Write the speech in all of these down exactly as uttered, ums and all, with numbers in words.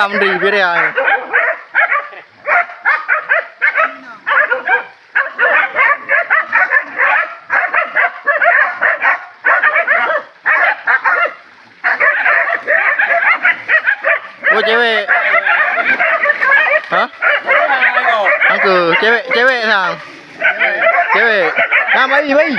Menteri, biar dia. Oh, cewek. Hah? Angku, cewek, cewek sang. Cewek. Nah, bayi, bayi.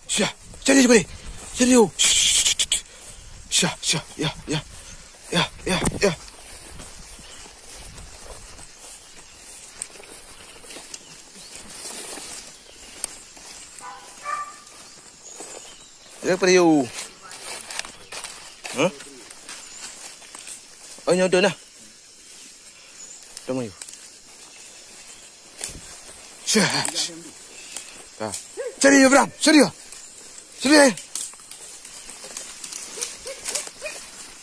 Syah, cari je boleh. Cari, oh. Syah, syah, ya, ya. Ya, ya, ya. Ya, Priu. Hah? Oh, nyodoh lah. Tunggu, yuk. Syah. Ka. Cari, Ibrahim. Cari, ya. Cari, eh.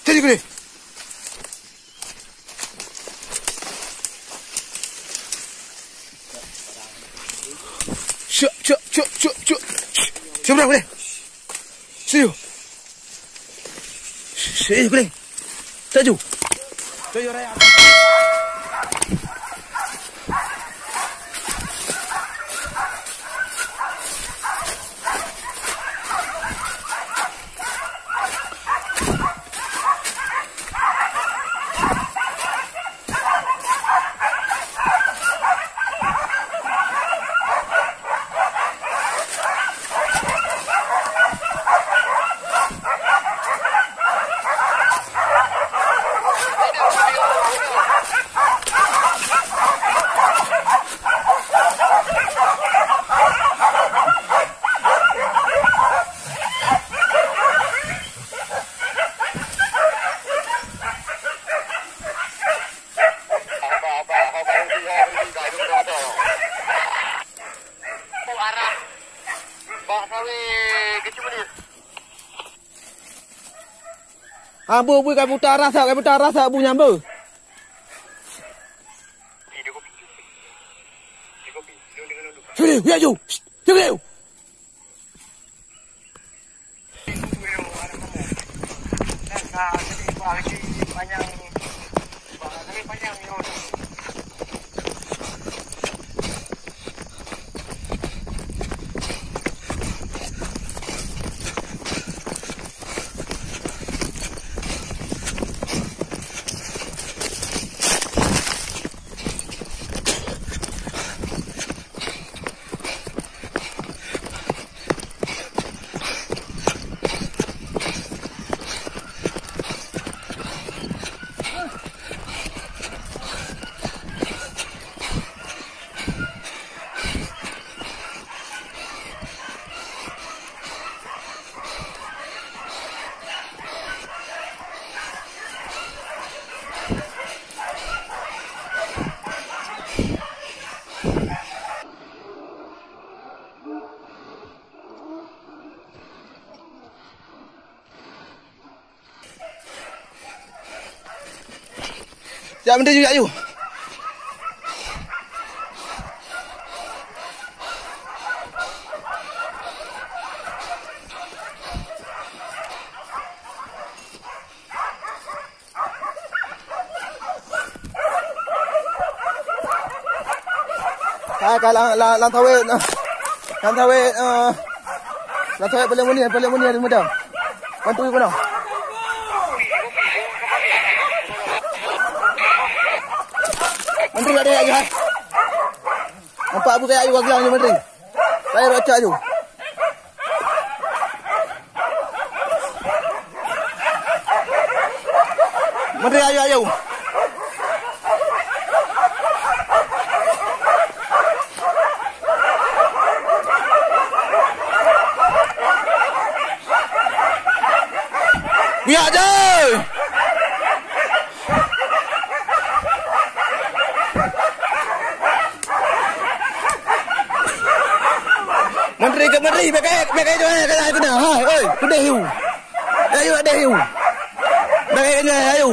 Cari, boleh. Cok, cok, cok, cok, cok. Seberang boleh? Siu. Siu boleh. Taju. Taju raya. Haba bui ka puta rasa, ka puta rasa bu nyang beu. Sini, ya ju. Sini. Jak meuntri ju, jak ju. Hai, ka lam, lam, lam sawét, lam sawét, eh, lam sawét paléng mulia, paléng mulia di muda. Bantu ibu noh. Menteri ada ayah. Nampak bukan ayah gaglang ni menteri. Saya baca aju. Mari, ayo, ayo. Biak je. Menteri ke menteri, bèk kayèe, bèk kayèe jaweueb, kayèe keunan. Hai, oi, keudeh yue. Ayo, keudeh yue. Bèk kayèe nyan, ayo.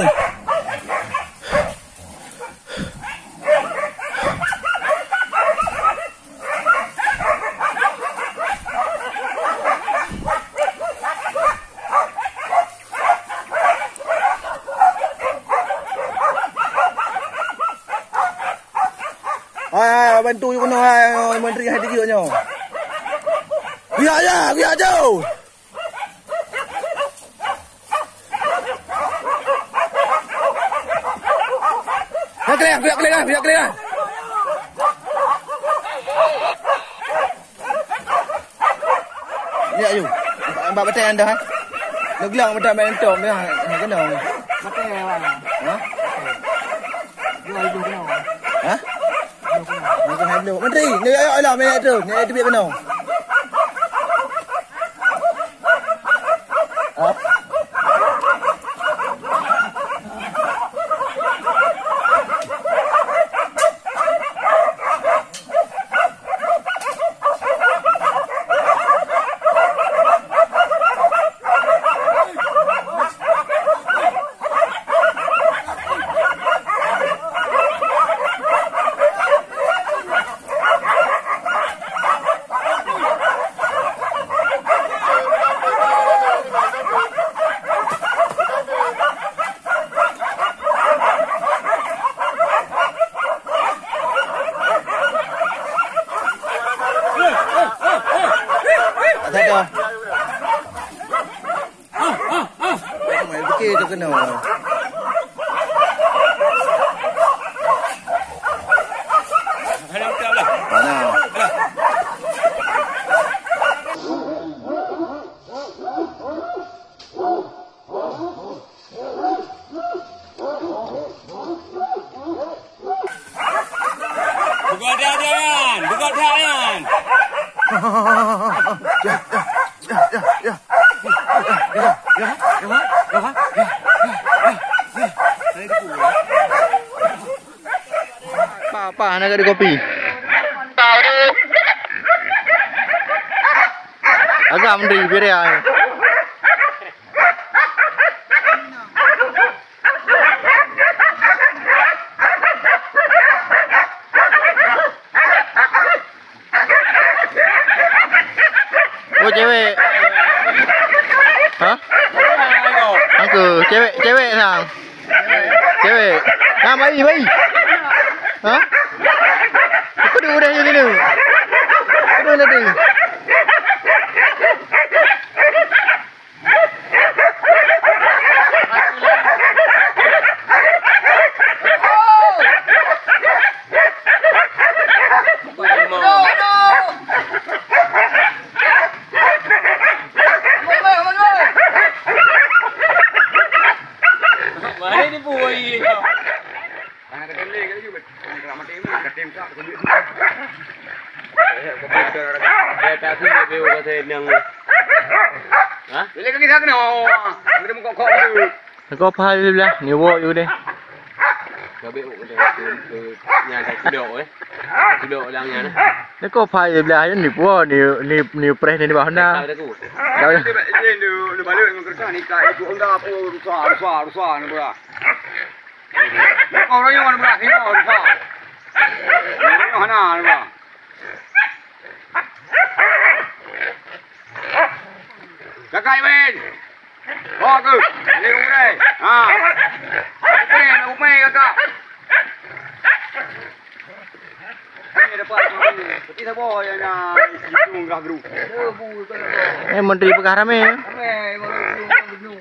Ah, bantu ju keunoe hai, menteri hai dijok nyoe. Biar ya, biar jauh. Biar kelihatan, biar kelihatan, biar kelihatan. Ni ayu. Bak batai anda ha. Neuglang mata main tom ya. Ha kena. Batai awak. Ha? Dua ribu kena. Ha? Dua kena. Menteri, ni ayo ayo main tu. Ni ayo tebik kena. Ha? Main fikir tu kena. Mana? Beugoda nyan, beugoda nyan. Apa, apa, hana jadi kopi. Agak menteri, biar dia. Oh, cewek. Ha? Angka, cewek, cewek sang. Cewek. Nah, bayi, bayi. Ha? Apa dia udah ni? Apa dia tadi? Kok phai blah, ni wo yu deh. Nyan tak cedok eh. Cedok lang nyan. Ni kok phai blah ni wo ni ni ni preh ni di bawah na. Dah. Ni balik dengan kereta ni kai itu onda apa rusa rusa rusa ni pula. Orang yang mana pula ni rusa. Orang yang mana ni pula. Kakak Iwin. Ho ke? Ni umai. Ha. Umai, umai kakak. Ni dapat. Peti sabar yang nak hitung gah gru. Eh, menteri peugah ramé. Ramé, baru gru.